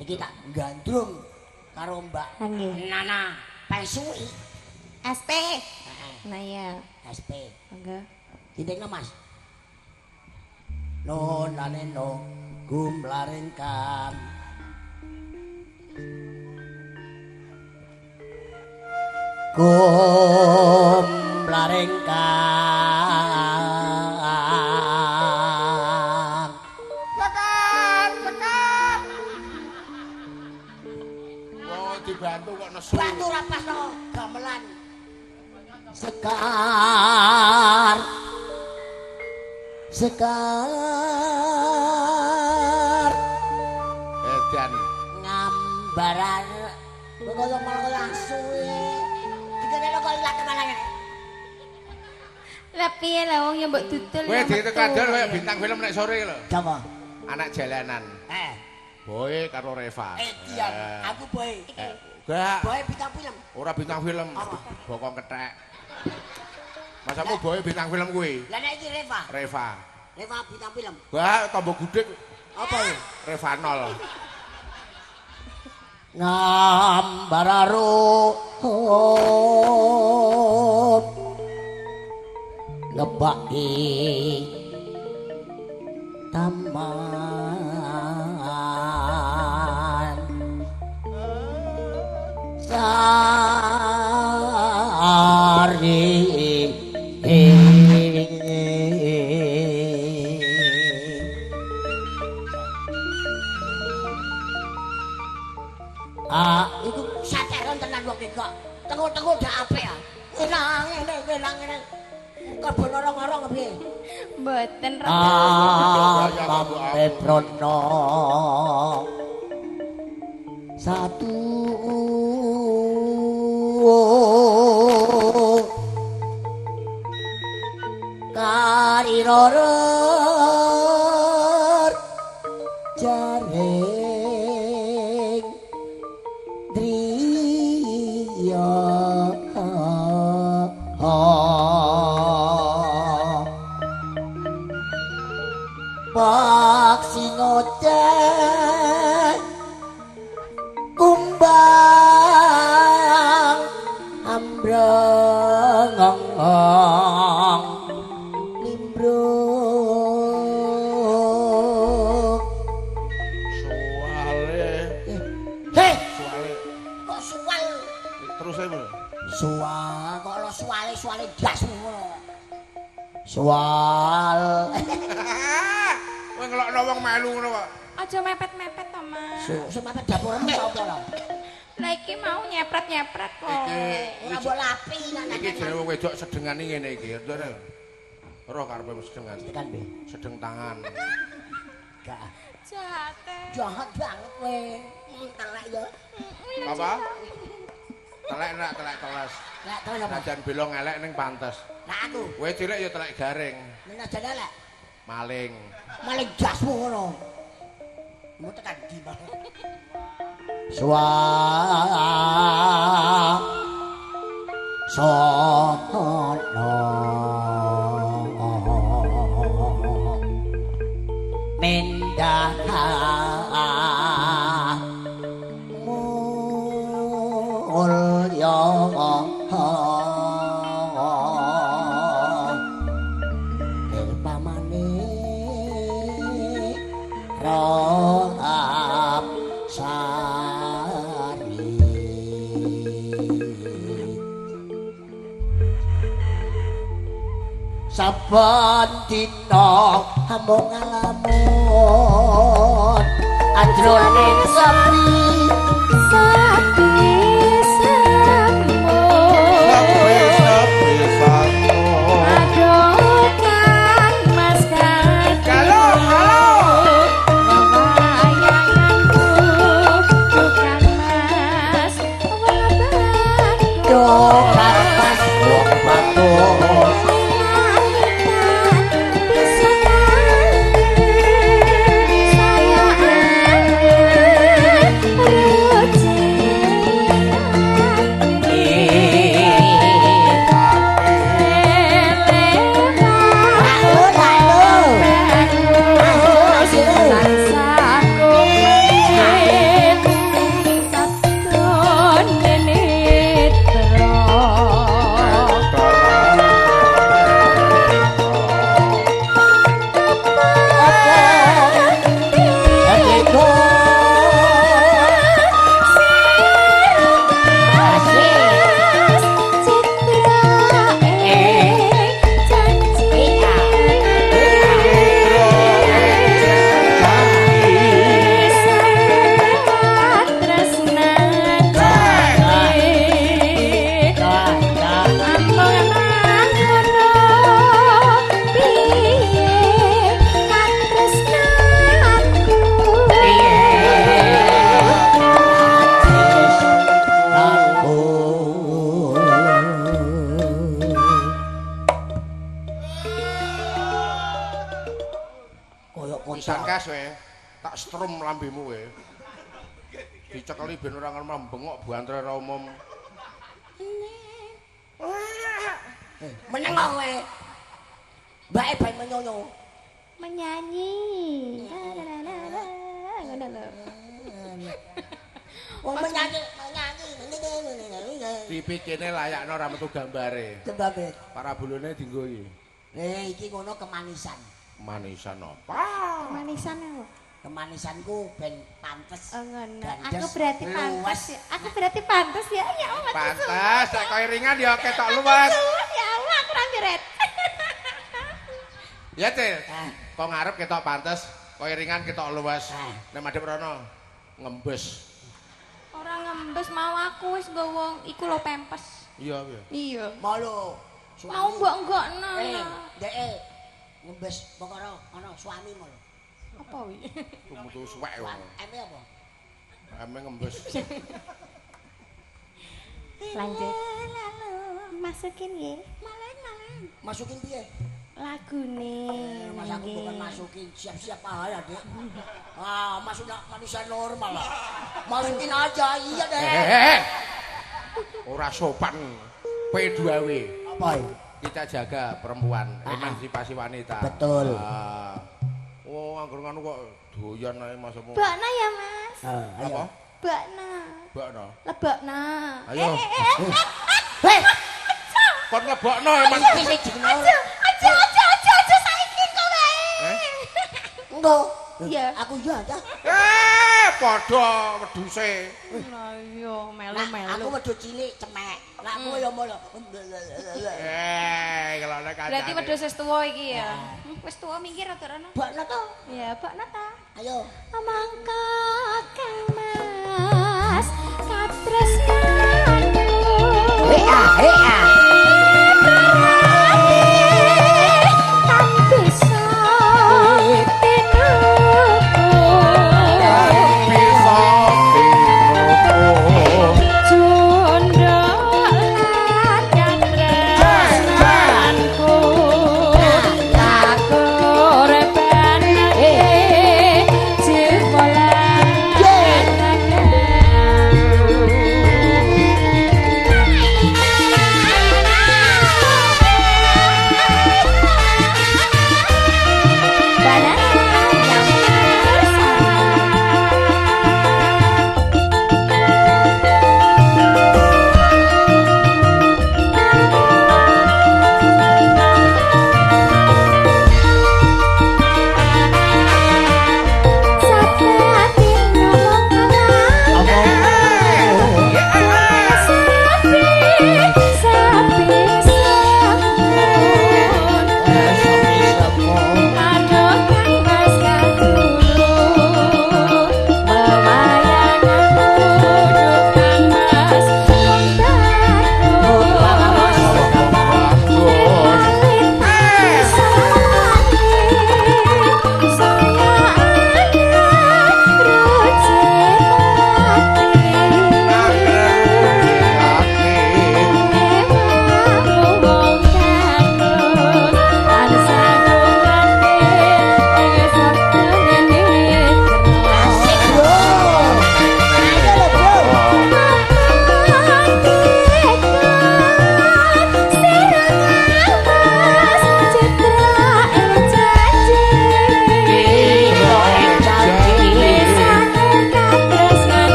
Niki tak gandrung karo Mbak Nana Pesui. SP. Heeh. Nah iya. SP. Monggo. Titikno Mas. No naneno gumlaring kang gumlaring kang Tekan, tekan. Wah, dibantu kok nesu. Bantu ra pas no gamelan. Sekar sekar Edan. Ngambaran kaya malah kaya asu e. Dikene kok ilat malah ngene. Lah piye lah wong ya mbok dudul. Kowe ya metu. ditekan kaya bintang film nek sore lho. Coba. Anak jalanan. Boy karo Reva. Diam. Aku boy. Gak. Boy bintang film. Ora bintang film. Apa? Bokong kethek. Masamu boy bintang film kuwi? Lah nek iki Reva. Reva. Reva bintang film. Gak tombo gudeg. Apa iki? Revanol. Ngambararu lebaki taman sari. Ah, iku sateron tenan wong iki kok. Tengok-tengok dak apik ah. Nang ngene iki nang ngene. Kebon orong-orong piye? Mboten ra. Pampe prono. Satu kariroror jaring driya. Pak singoceh kumbang ambrengong nimbrung. Suale. Hei, Suale. Kok suwal? Terus ae, Bro. Suwal kok lo suwale suwale dasmu ngono. Suwal. Kowe ngelokno wong melu ngono kok. Aja mepet-mepet to, Mas. Su mepet dapurmu sapa lho? Lah iki mau nyepret-nyepret kok. Iki Ora mbok lapi nang iki jenenge wong wedok sedengane ngene iki. Roh karepe sedengan. Tekan be. Sedeng tangan. Gak. Jahate. Jahat banget kowe. Telek ya. Apa? Telek nak telek teles. Lek telek apa? Najan bela ngelek ning pantes. Lah aku. Kowe cilik ya telek garing. Menajan elek. Maling. Maling jasmu ngono. Mu tekan ndi malah. Swa sono mendah mulya pamane rohab sari. Saben dina amung ngalamun ajroning sepi Sapi semu. Sepi sepi semu. Aduh Kang Mas Kadu. Kalau kalau. Wayanganku tukang mas wong Tukang mas wong bagus. Bisa. Dicekeli ben ora ngermah bengok buantre ora umum. Meneng kok kowe. Mbake ben menyonyo. Menyanyi. Ngono lho. Wong menyanyi, menyanyi. TV kene layakno ora metu gambare. Sebabe. Para bulune dienggo iki. Iki ngono kemanisan. Manisan apa? Kemanisan apa? Kemanisanku ben pantes. Oh ngono. Aku berarti pantes ya. Aku berarti pantes ya. Ya Allah. Pantes, nek koyo ringan ya ketok luwes. Ya Allah, aku ra miret. Ya, Cil. Kok ngarep ketok pantes, koyo ringan ketok luwes. Nek madhep rono ngembes. Ora ngembes, mau aku wis nggawa iku lho pempes. Iya, iya. Iya. Mau lho. Mau mbok nggokno. Ndeke ngembes perkara ana suami mau lho. Apa wi? Metu suwek kok. Eme apa? Eme ngembes. Lanjut. Masukin nggih. Malen-malen. Masukin piye? Lagune. Mas aku bukan masukin, siap-siap aja, Dik. Ah, masuk manusia normal lah. Masukin aja, iya deh. Ora sopan. P2W. Apa? Kita jaga perempuan, emansipasi wanita. Betul. Oh, angger ngono kok doyan ae masukmu. Bakna ya, Mas. Ayo. Apa? Bakna. Bakna. Lebokna. Ayo. Hei. Kon lebokno emang. Aja, aja, aja, aja saiki kok wae. Engko. Iya. Aku iya aja. Padha wedhuse. Lah iya, melu-melu. Aku wedhus cilik cemek. Lah aku ya molo. Kalau nek kancane. Berarti wedhus wis tuwa iki ya. Wis tuwa minggir rada rono. Bakna to. Ya, bakna ta. Ayo. Mangka Kang Mas katresnanku. Hea, hea.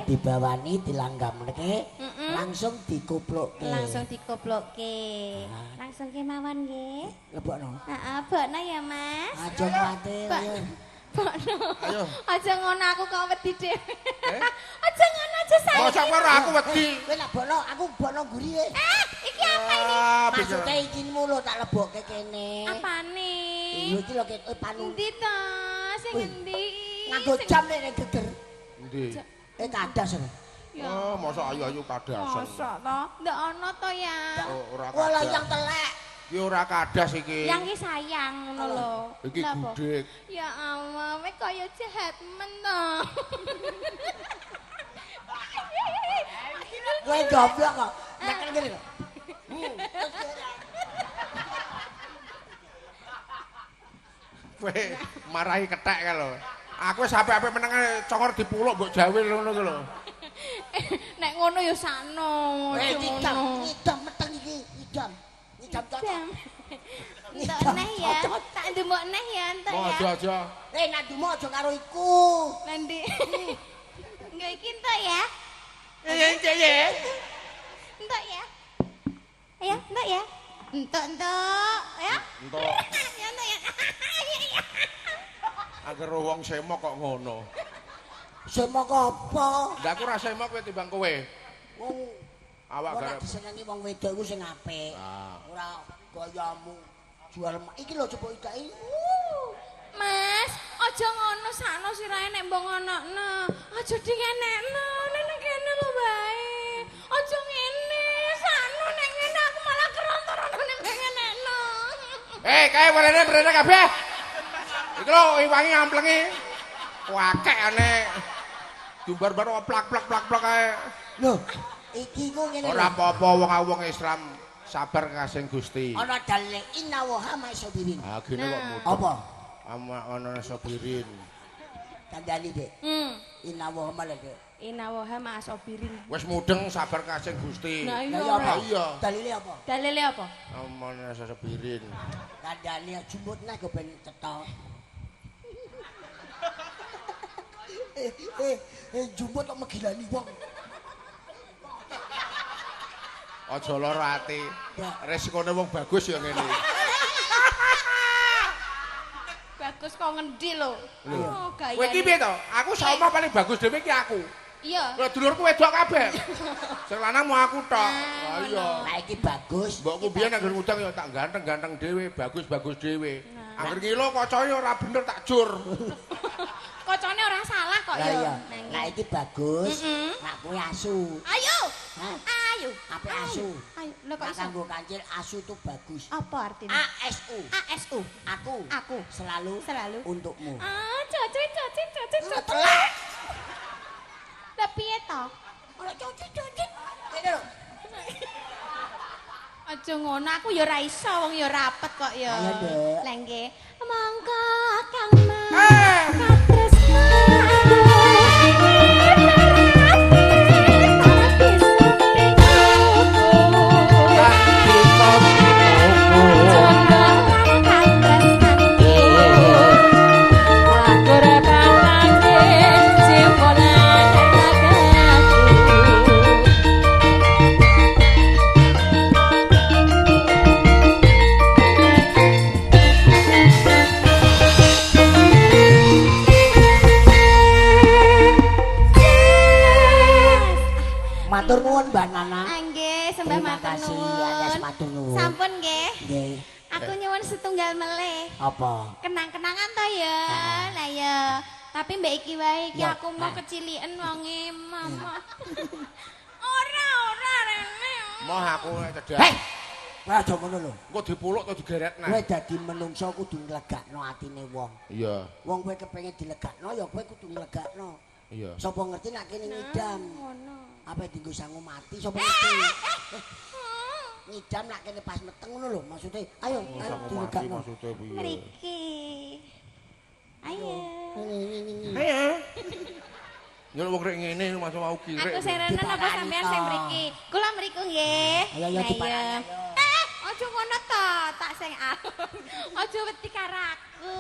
Dibawani dilanggamke langsung dikoplokke. Langsung dikoplokke. Langsung kemawon nggih. Lebokno. Heeh, bokno ya, Mas. Aja kuwatir. Bokno. Aja ngono aku kok wedi dhewe. Aja ngono aja saiki. Mosok ora aku wedi. Kowe nak bokno, aku bokno mburi. Iki apa ini? Maksude iki lho tak lebokke kene. Apane? Iya iki lho kene panu. Endi to? Sing endi? Nganggo jam nek geger. Endi? Kadas lho. Oh, mosok ayu-ayu kadasan. Mosok to? Ndak ana to ya. Ora kadas. Walah yang telek. Iki ora kadas iki. Yang iki sayang ngono lho. Iki gudhek. Ya Allah, kowe kaya jahat men to. Kowe goblok kok. Nyekel ngene lho. Kowe marahi kethek kae lho. Aku wis apik-apik meneng congor dipuluk mbok jawil ngono ku lho. Nek ngono ya sakno. Eh, Aja ngidam, ngono. ngidam meteng iki, ngidam. Ngidam cocok. Entuk neh ya. Tak ndumuk neh ya entuk Mau ya. aja-aja. Eh, nak dumo aja karo iku. Nanti. Enggak iki entuk ya. Iya, iya, iya. Entuk ya. Ayo, entuk ya. Entuk, entuk, ya. Entuk. Ya entuk ya. Iya, iya. Agar wong semok kok ngono. Semok apa? Lah aku ora semok kowe timbang kowe. Wong Awak ora garap. disenengi wong wedok iku sing apik. Ah. Ora gayamu jual iki lho coba idaki. Mas, aja ngono sakno sirahe nek mbok ngonokno. Aja dingenekno, nek kene lho bae. Aja ngene, sakno nek ngene aku malah keronto-ronto nek ngenekno. Eh, kae werene mrene kabeh. Iki lho iwangi amplengi. Wakek ane. Jumbar-bar plak plak plak plak kae. Lho, iki ku ngene Ora lho. apa-apa wong aku wong Islam sabar kasing Gusti. Ana dalile inna wa ma sabirin. Ah, gene kok Nah. mudeng. Apa? Ama ana sabirin. Kandhani, Dik. Inna wa ma lho, Dik. Inna wa ma'asobirin. Wis mudeng sabar kasing Gusti. Nah Lah iya iya apa? ora. Iya. Dalile apa? Dalile apa? Ama ana sabirin. Kandhani jumut neh go ben cetha. Jumut kok megilani wong. Aja lara ati. Ya. Resikone wong bagus ya ngene. Bagus kok ngendi lho. Oh, gaya. Kowe iki piye to? Aku sama paling bagus dhewe iki aku. Iya. Lah dulurku wedok kabeh. Sing lanang mau aku tok. Lah iya. Lah iki bagus. Mbokku biyen anggere ngundang ya tak ganteng-ganteng dhewe, bagus-bagus dhewe. Angger ngilo kacae ora bener tak jur. Kocone ora salah kok Lah ya. iya. Nah, Lah iki bagus. Nak kowe asu. Ayo. Hah? Ayo. Apik asu. Ayo, lho kok Nak iso? kanggo kancil asu itu bagus. Apa artinya? A S U. ASU. Aku. Aku. Selalu Selalu. untukmu. Ah, cocok cocok cocok cocok. Telak. Lah piye to? Ora cocok cocok. Kene lho. Aja ngono, aku ya ora iso wong ya rapet kok ya. Ayo, Dek. Lah nggih. Monggo Kang Mas. Eh. Katresna Matur nuwun Mbak Nana. Nggih, sembah Terima matur kasih nuwun. atas matur nuwun. Sampun nggih. Nggih. Aku nyuwun setunggal melih. Apa? Kenang-kenangan to ya. Lah ya. Tapi mbak iki wae iki Ya. aku mau keciliken wonge mama. Ora ora rene. Moh aku cedhak. Hei. Kowe aja ngono lho. Engko dipuluk to digeret Kowe nah. dadi menungso kudu nglegakno atine wong. Iya, Wong kowe kepengin dilegakno ya kowe kudu nglegakno. iya. Sapa ngerti nek kene ngidam. Ngono. Apa dienggo sangu mati sapa ngerti. Ngidam nek kene pas meteng ngono lho maksude. Ayo, ayo Sangu mati dilegakno. maksude piye? Mriki. Ayo. Ayo. Nyeluk wong rek ngene masuk mau kirek. Aku sing rene napa Diparani sampean to. sing mriki? Kula mriku nggih. Ayo, ayo, Lah, diparani, iya. ayo. Eh, aja ngono to, tak sing Aja wedi karo aku.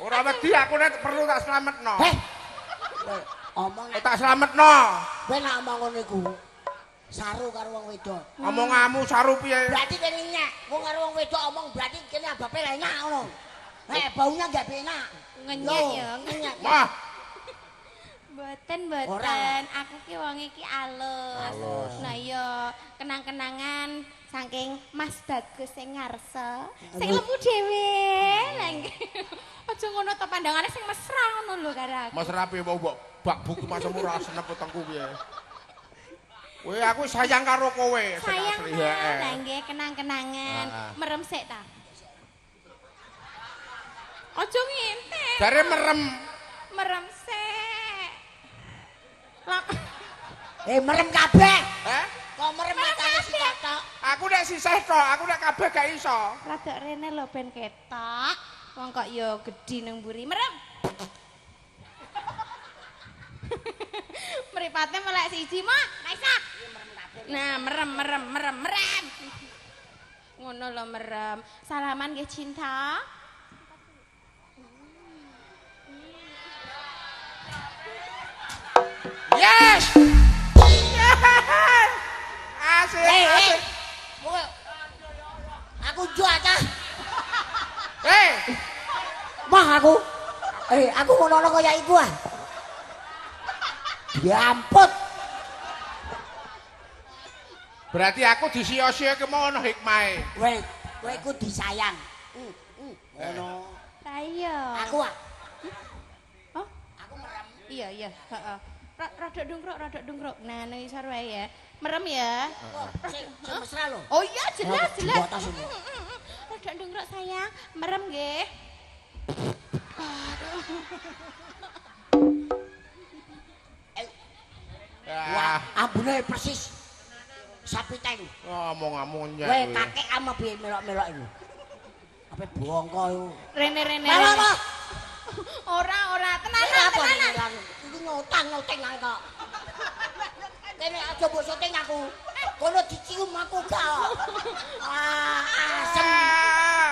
Ora wedi aku nek perlu tak slametno. Heh. Kowe omong Oh, tak slametno. kowe nek omong ngono iku saru karo wong wedok. Omonganmu saru piye? Berarti kene nyek, wong karo wong wedok omong berarti kene abape lenyek ngono. Eh, baunya gak enak. Ngenyek ya, ngenyek. Wah, Mboten, mboten. Aku ki wonge ki alus. Alus. Nah iya, kenang-kenangan saking Mas Bagus sing ngarsa, sing lemu dhewe. Lah nggih. Aja ngono to pandangane sing mesra ngono lho karo aku. Mas Rapi mau mbok bak buku masemu ora senep wetengku piye. Kowe aku sayang karo kowe, sing Sayang asli, ta, heeh. lah nggih kenang-kenangan. Ah. Merem sik ta. Aja ngintip. Jare merem. Merem sik. Lah Eh, merem kabeh. Heh? Kok merem matane sitok tok. Aku nek sisih tok, aku nek kabeh gak iso. Rada rene lho ben ketok. Wong kok ya gedhi nang mburi. Merem. Mripate melek siji, Mak. Raisa. Nah, merem merem merem merem. Ngono lho merem. Salaman nggih cinta. Yes. Asik, Eh, eh. asik. Kowe aku jual cah. Eh, Mah aku. Eh, aku ngono kaya iku ah. Diamput. Berarti aku disia-sia ki mau ono hikmahe. Kowe, kowe iku disayang. Ngono. Lah iya. Aku ah. Oh, Aku merem. iya iya, heeh. Rada dungkruk, rada dungkruk. Nah, nang isor wae ya. Merem ya. Oh, sing sing mesra lho. Oh iya, jelas, Oh, jelas. batas ini. Rada dungkruk sayang, merem nggih. Wah, Ah, ambune persis. Sapi tank. ngomong-ngomong Kowe kakek ama piye melok-melok iku? Apa bongko iku? Rene rene. Lah rene. lah. Ora ora, tenanan Apa tenanan. Iku ngutang-ngutang aku kok. Kene aja mbok syuting aku. Kono dicium aku gak. Ah, asem.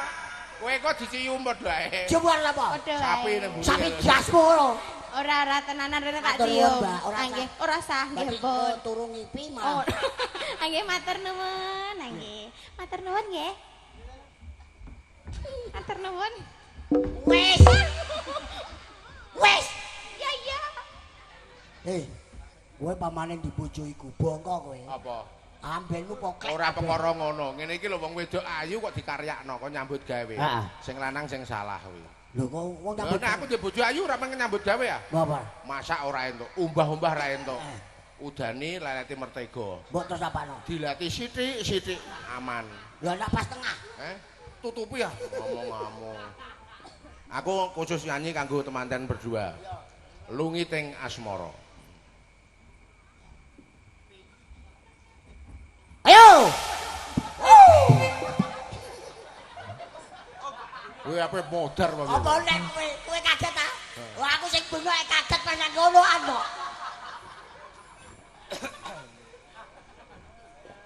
Kowe kok dicium padha ae. Coba apa? Padha wae. Sapi nang mburi. Sapi jasmu ngono. Ora ora tenanan rene tak Matur nuwun, cium. Mbak. Ora Ah, nggih, ora sah nggih, Berarti Pun. turu ngipi Oh. malah. Ah, nggih matur nuwun, ah, nggih. Matur nuwun nggih. Matur nuwun. Wes. Wes. Ya ya. Eh, kowe pamane di bojo iku bongko kowe. Apa? Ambenmu poklek. Ora perkara ngono. Ngene iki lho wong wedok ayu kok dikaryakno kok nyambut gawe. Heeh. Sing lanang sing salah kuwi. Lho kok wong Lho nyambut nek aku duwe bojo ayu ora pengen nyambut gawe ya. Apa? Masak ora entuk, umbah-umbah ora entuk. Eh. Udani leleti mertega. Mbok terus apano? Dilati sithik-sithik aman. Lho nek pas tengah. Eh, tutupi ya ngomong-ngomong. Aku khusus nyanyi kanggo temanten berdua. Lungi teng asmara. Ayo. Kowe ape modar apa? Apa nek kowe kowe kaget ta? Wah aku sing bengok kaget pas nang kono kok.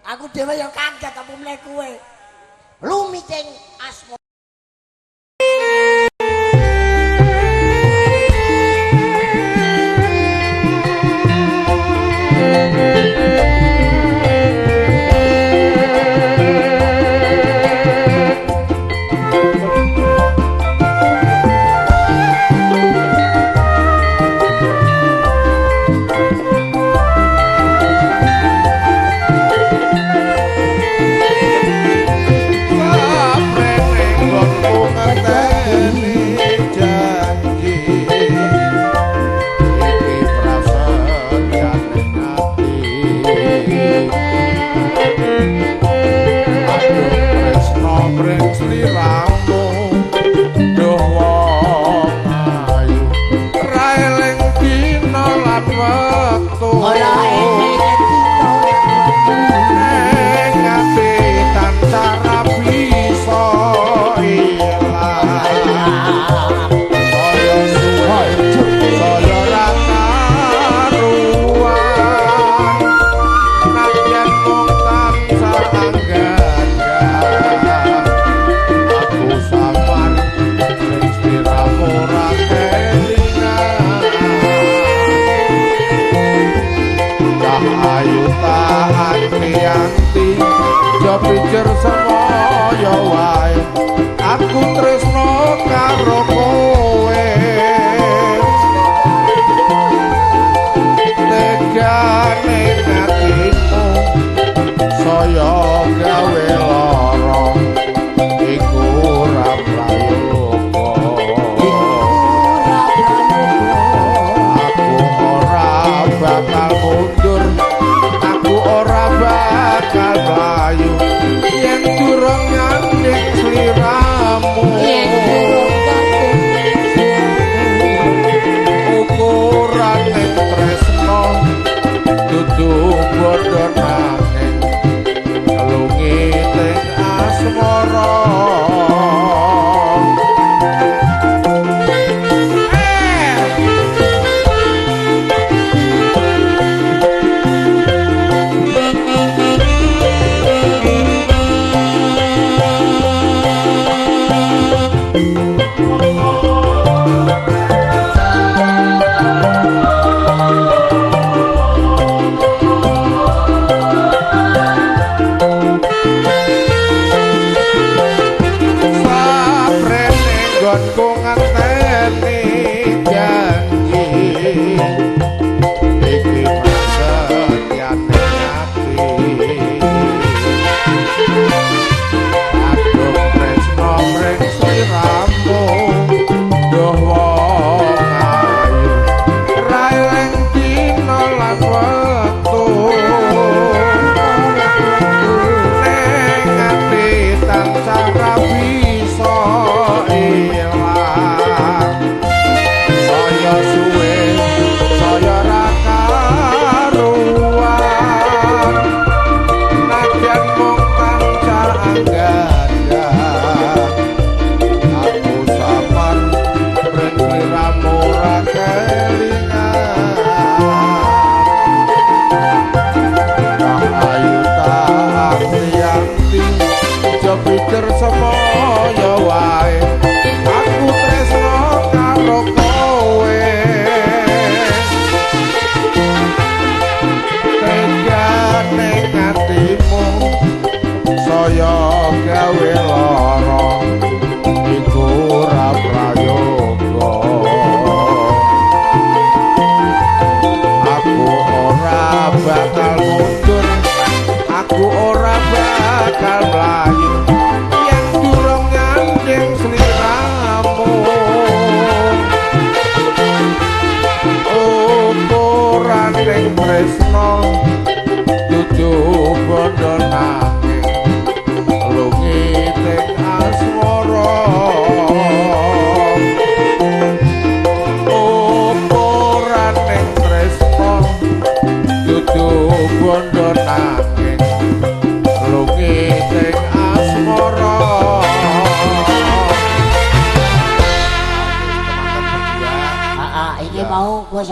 Aku dhewe ya kaget apa meneh kowe. Lumiting asmara. Saprene nggonku ngeteni janji. Iki prasetyan ati. Aduh tresno mring sliramu, duh wong ayu. Ra eling dina lan wektu. Ora eling dina. Ning ati tansah ra bisa ilang. Saya suwe, saya ra karuan. Nadyan mung tansah anggan-anggan. Aku samar ring sliramu ra kelingan. Cah ayu tak anti-anti, jo pikir semoyo wae. Aku tresno karo kowe. Tegane atimu saya gawe lara, iku ora prayoga. Aku ora bakal mundur, aku ora bakal mlayu yen durung nyanding sliramu. Ukurane tresno dudu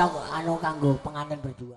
Wis aku anu kanggo pengantin berdua.